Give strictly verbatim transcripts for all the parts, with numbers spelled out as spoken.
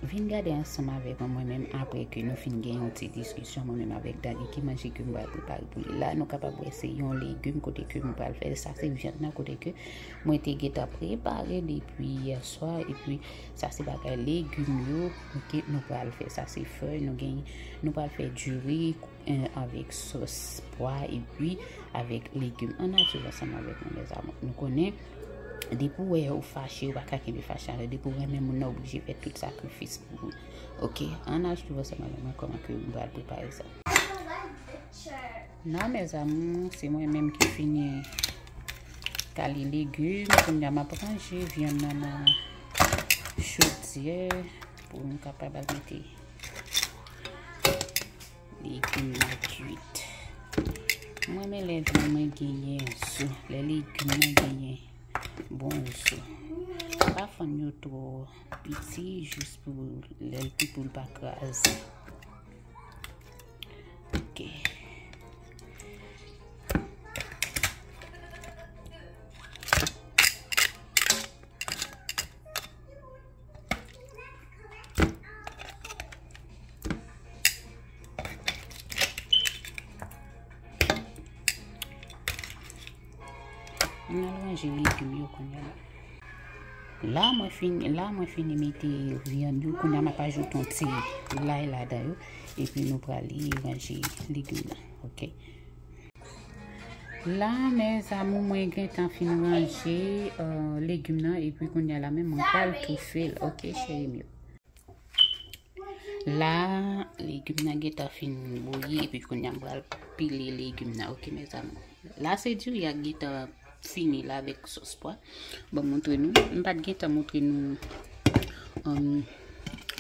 Vin gade ansanm avèk mwen, mwen menm, apre ke nou fin gen yon ti diskisyon, mwen menm avèk Dani, ki manje ke m pral prepare pou li. La, nou kapab wè se yon legim kote ke m pral fè. Sa se vyann nan kote ke mwen te gentan prepare depi yè swa. Epi, sa se bagay legim yo, oke, nou pral fè. Sa se fèy, nou gen, nou pral fè diri, eh, avèk sòs pwa, epi avèk legim. Ann al swiv ansanm avèk mwen, mes amours. Nou konnen, depi w wè ou fache, ou pa ka kenbe fache a. Depi w renmen moun nan, ou oblije fè tout sakrifis pou ou. Oke, ann al swiv ansanm avèk mwen kòman ke m pral prepare sa. La, mes amours, se mwen menm ki fini kale legim. Kounye a, m ap ranje vyann nan nan chodyè pou m kapab al mete legim nan kuit. Mwen renmen lè vyann mwen genyen zo, lè legim nan genyen bon zo. M pa fan yo twò piti, jis pou lè l piti pou l pa kraze. Ok. Mwen al ranje legim yo kounye a la. La mwen fini, la mwen fini mete vyann yo, kounye a m ap ajoute yon ti lay ladan yo, epi nou prale ranje legim nan, ok? La, mes amours, mwen gentan fin ranje, euh, legim nan, epi kounye a la menm mwen pral toufe l, ok, cheri m yo? La, legim nan gentan fin bouyi, epi kounye a m pral pile legim nan, ok, mes amours? La, se diri a gentan fini la avèk sòs pwa. Ban m montre nou. M pa t gentan montre nou, um,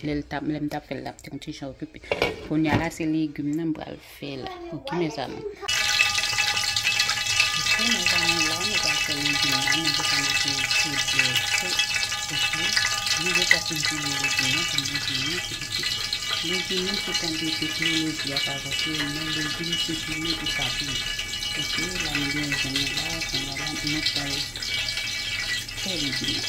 lè l t ap, lè m t ap fè l, l ap te yon ti jan okipe. Kounye a la, se legim nan m pral fè la. Ok, mes amours. Ok, mes amours, la, nou pral fè legim nan, nou gentan mete chodyè cho. Ok. Nou gentan fin pile legim nan pou nou pile, ok. Legim nan, se tankou teknoloji ap avanse, men legim se pile pou sa pile. Ok, la, nou gen legim nan la, kounye a la, nou pral fè legim nan.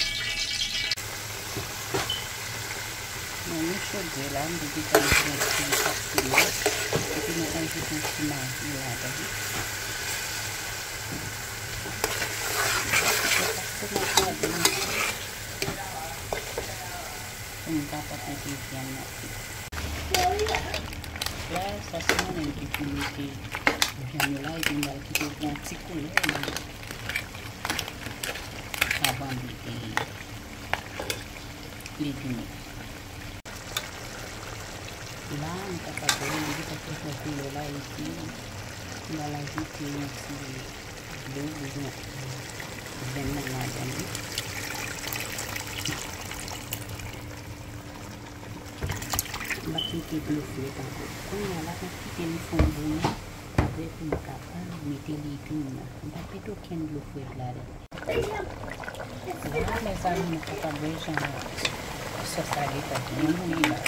Nan yon chodyè la, m te gentan mete yon ti kat tomat, epi mwen ajoute yon ti magi ladan. Mwen pase mwen ladan pou m kapab mete vyann nan tou. La, sa se mwen menm ki pou mete vyann yo la, epi m pral kite l pran ti koulè, avan m mete legim yo. La, nou kapab wè, li gentan fè koulè la, epi nou pral ajoute yon ti dlo, pou vyann nan ladan li. M ap mete dlo frèt ankò. Kounye a la, m ap kite li fon bouyi, apre pou m kapab mete legim nan. M p ap mete okenn dlo frèt ladan. La, mes amours, nou kapab wè jan sòs la gentan byen bouyi la.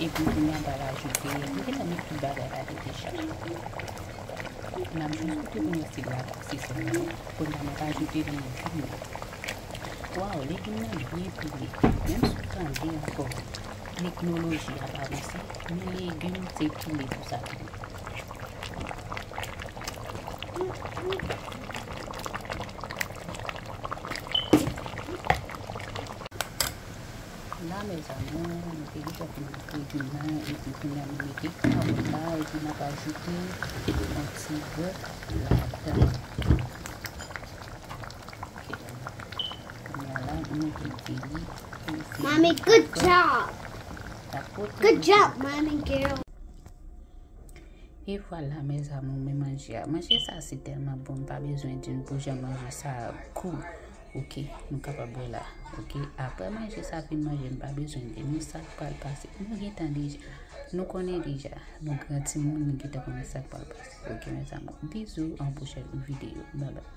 Epi kounye a m pral ajoute, m gentan met tout bagay ladan deja. N ap jis koute pou nou wè si l la pase sèlman. Kounye a m ap ajoute legim yo. Waw, legim nan byen pile. Menm si w tande ankò teknoloji ap avanse, men legim se pile pou sa pile. La, mes amours, nou te gentan fin met legim nan, epi kounye a nou mete kawòt la, epi n ap ajoute yon ti bè ladan. Ok. Kounye a la, nou kite li pou li fini. Mommy, good job. Good job, mommy girl. E vwala, mes amours, men manje a. Manje sa se tèlman bon, m pa bezwen di nou pou jan manje sa gou. Ok, nou kapab wè la. Ok, apre manje sa fin manje, m pa bezwen di nou sa k pral pase. Nou gentan deja, nou konnen deja. Nou gran timoun, nou gentan konnen sa k pral pase. Ok, mes amours, bizou, an pwochèn videyo. Bye bye.